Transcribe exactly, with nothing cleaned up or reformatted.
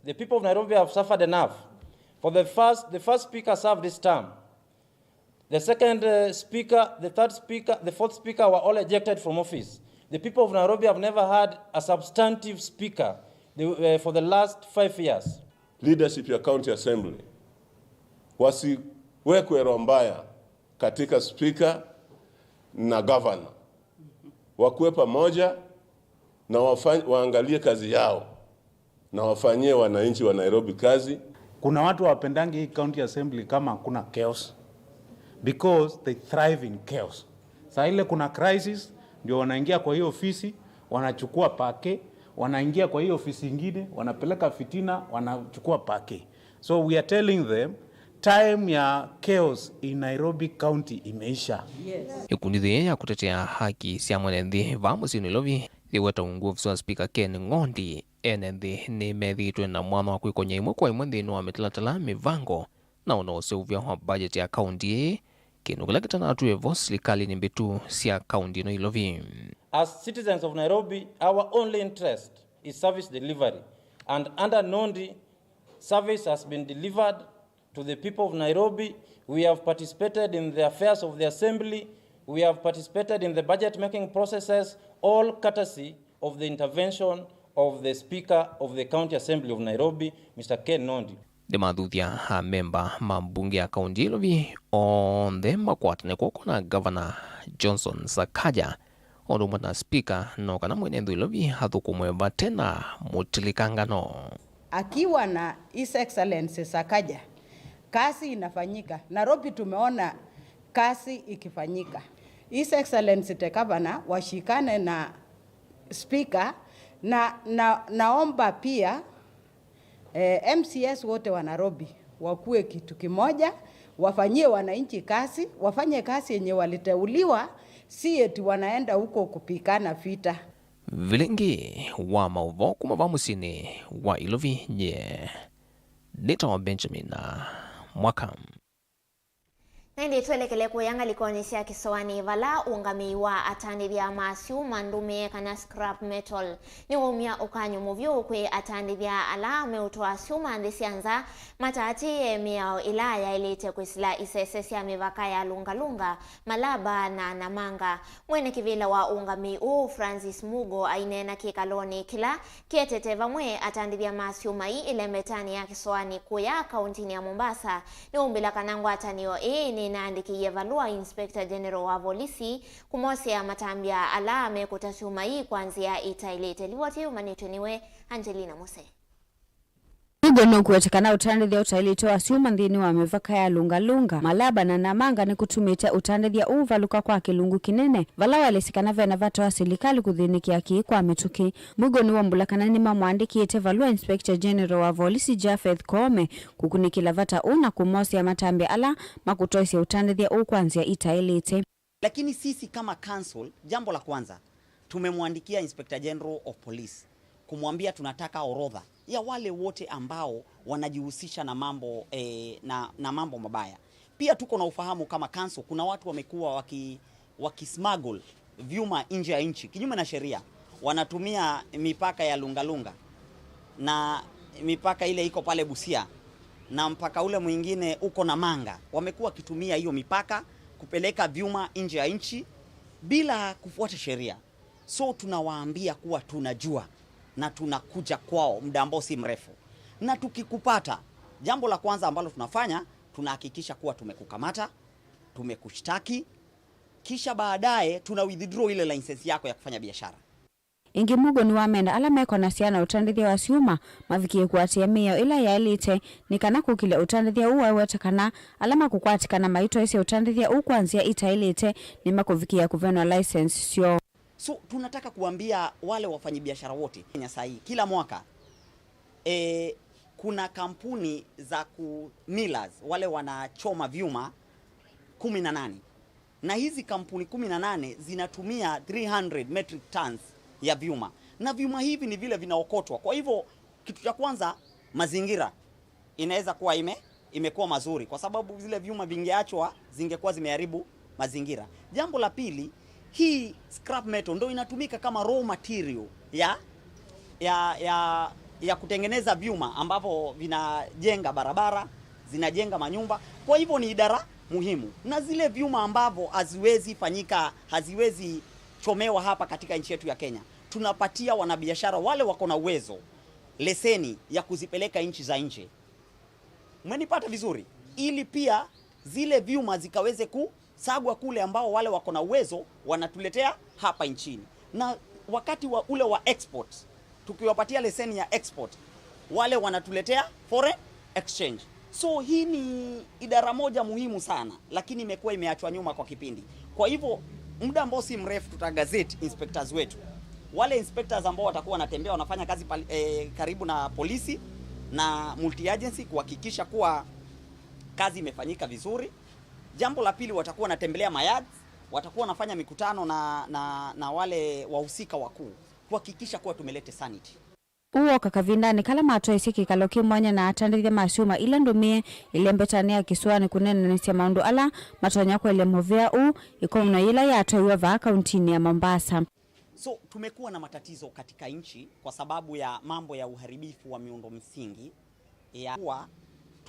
The people of Nairobi have suffered enough. For the first, the first speaker served his term. The second, uh, speaker, the third speaker, the fourth speaker were all ejected from office. The people of Nairobi have never had a substantive speaker the, uh, for the last five years. Leadership ya County Assembly wasiwekwe roho mbaya katika speaker na governor. Wakuwe pamoja na wafa-, waangalie kazi yao na wafanyie wananchi wa Nairobi kazi. Kuna watu hawapendangi hii county assembly kama hakuna chaos, because they thrive in chaos. Saa ile kuna crisis, ndio wanaingia kwa hiyo ofisi, wanachukua pake, wanaingia kwa hiyo ofisi ingine, wanapeleka fitina, wanachukua pake. So we are telling them, time ya chaos in Nairobi County imeisha. Ikundi yĩĩ ya kũtetea haki sya mwene nthĩ vaa mũsyĩ Nairobi yĩweta ungu ofisi wa speaker Ken Ng'ondi. Ene nthĩ nĩmethĩĩtwe na mwanya wa kwĩkony'a ĩmwe kwa ĩmwe nthĩnĩ wa mĩtalatala, mĩvango, na ona ũseũvya wa budget ya kaunti ĩĩ, kĩndũ kĩla kĩtanatw'ĩe vo silikalĩnĩ mbĩtu sya kaunti ĩno Nairobi. As citizens of Nairobi, our only interest is service delivery, and under Ng'ondi, service has been delivered to the people of Nairobi. We have participated in the affairs of the assembly. We have participated in the budget making processes, all courtesy of the intervention of the Speaker of the County Assembly of Nairobi, Mister Ken Ng'ondi. Nĩmathuthya amemba ma mbunge ya kaunti ya Nairobi onthe makwatane kw'oko na Ngavana Johnson Sakaja, o ũndũ ũmwe na spika, no kana mwene nthĩ Nairobi athũkũmwe vate na mũtilikangano. Akiwa na His Excellency Sakaja, kazi inafanyika. Nairobi tumeona kazi ikifanyika. His Excellency the Governor washikane na spika na, na naomba pia eh, M C As wote wa Nairobi wakuwe kitu kimoja, wafanyie wananchi kazi, wafanye kazi yenye waliteuliwa, si eti wanaenda huko kupigana vita. Vilingi wa maũvoo kuma va mũsyĩnĩ wa Nairobi, nyie nĩtawa Benjamin Mwaka. Na ĩndĩ twelekele kũya ngalĩkonĩ sya kĩsoanĩ, vala ũngamĩi wa atandĩthya ma syuma ndũmĩe kana scrap metal nĩwaumya ũkany'o mũvyũ kwĩ atandĩthya ala meũtwaa syuma nthĩ sya nza mataatĩĩe mĩao ĩla yaĩlĩte kwĩsĩla isese sya mĩvaka ya Lunga Lunga, Malaba na Namanga. Mwene kĩvĩla wa ũngamĩi ũũ, Francis Mugo, aineena kĩkalonĩ kĩla kĩetete vamwe atandĩthya ma syuma ii ĩlembetanĩ ya kĩsoanĩ kũya kauntinĩ ya Mombasa, nĩwaumbĩla kana ngwatanĩo ĩĩ nĩnaandĩkĩie valũa Inspector General wa volisi kũmosea matambya ala mekũta syuma ii kwa nzĩa ĩtaĩlĩte. Livoti ĩĩ yumanĩtw'e nĩwe Angelina Muse. Mugo nũkũweta kana ũtandĩthya ũtaĩlĩte wa syuma nthĩnĩ wa mĩvaka ya Lunga Lunga, Malaba na Namanga nĩkũtumĩte ũtandĩthya ũũ ũvalũka kwa kĩlungu kĩnene, vala waelesya kana vena vata wa silikalĩ kũthĩnĩkĩa kĩĩ kwa mĩtũkĩ. Mugo nĩwaumbũla kana nĩmamũandĩkĩĩte valũa Inspector General wa volisi Japheth Koome kũkunĩkĩla vata ũũ na kũmosea matambya ala makũtoesya ũtandĩthya ũũ kwa nzĩa itaĩlĩte. Lakini sisi kama council, jambo la kwanza, tumemwandikia Inspector General of Police kumwambia tunataka orodha ya wale wote ambao wanajihusisha na mambo, eh, na, na mambo mabaya. Pia tuko na ufahamu kama council, kuna watu wamekuwa waki-, wakismuggle vyuma nje ya nchi kinyume na sheria. Wanatumia mipaka ya Lunga Lunga na mipaka ile iko pale Busia na mpaka ule mwingine uko Namanga. Wamekuwa wakitumia hiyo mipaka kupeleka vyuma nje ya nchi bila kufuata sheria. So tunawaambia kuwa tunajua na tunakuja kwao muda ambao si mrefu. Na tukikupata, jambo la kwanza ambalo tunafanya, tunahakikisha kuwa tumekukamata, tumekushtaki, kisha baadaye tuna withdraw ile license yako ya kufanya biashara. Ĩngĩ, Mugo nĩwamenda ala mekonasya na ũtandĩthya wa syuma mavikĩe kũatĩĩa mĩao ĩla yaĩlĩte nĩ kana kũkĩlya ũtandĩthya ũũ. Waweta kana ala makũkwatĩkana maitoesya ũtandĩthya ũũ kwa nzĩa itaĩlĩte nĩmakũvikĩĩa kũvenwa license syoo. So tunataka kuambia wale wafanyabiashara wote Kenya saa hii, kila mwaka, eh, kuna kampuni za ku millers, wale wanachoma vyuma kumi na nane. Na hizi kampuni kumi na nane zinatumia three hundred metric tons ya vyuma. Na vyuma hivi ni vile vinaokotwa. Kwa hivyo, kitu cha kwanza, mazingira inaweza kuwa ime-, imekuwa mazuri, kwa sababu zile vyuma vingeachwa zingekuwa zimeharibu mazingira. Jambo la pili, hii scrap metal ndo inatumika kama raw material ya, ya, ya, ya kutengeneza vyuma ambavyo vinajenga barabara, zinajenga manyumba. Kwa hivyo ni idara muhimu, na zile vyuma ambavyo haziwezi fanyika, haziwezi chomewa hapa katika nchi yetu ya Kenya, tunapatia wanabiashara wale wako na uwezo leseni ya kuzipeleka nchi za nje. Mmenipata vizuri? Ili pia zile vyuma zikaweze kusagwa kule, ambao wale wako na uwezo wanatuletea hapa nchini, na wakati wa ule wa export, tukiwapatia leseni ya export, wale wanatuletea foreign exchange. So hii ni idara moja muhimu sana, lakini imekuwa imeachwa nyuma kwa kipindi. Kwa hivyo muda ambao si mrefu tutagazette inspectors wetu, wale inspectors ambao watakuwa wanatembea, wanafanya kazi pali, eh, karibu na polisi na multi agency, kuhakikisha kuwa kazi imefanyika vizuri. Jambo la pili, watakuwa wanatembelea mayards, watakuwa wanafanya mikutano na, na, na wale wahusika wakuu kuhakikisha kuwa tumelete sanity. Ũũ woka kavindanĩ kala matwaisye kĩkalo kĩ mwanya na atandĩthya ma syũma ila ndũmĩe ĩlembetanĩ ya kĩsũanĩ kũneenanĩsya maũndũ ala matonya kũelya mũvĩa ũũ ĩkomano yĩla yatwaiwe vaa kauntinĩ ya Mombasa. So tumekuwa na matatizo katika nchi kwa sababu ya mambo ya uharibifu wa miundo msingi ya kuwa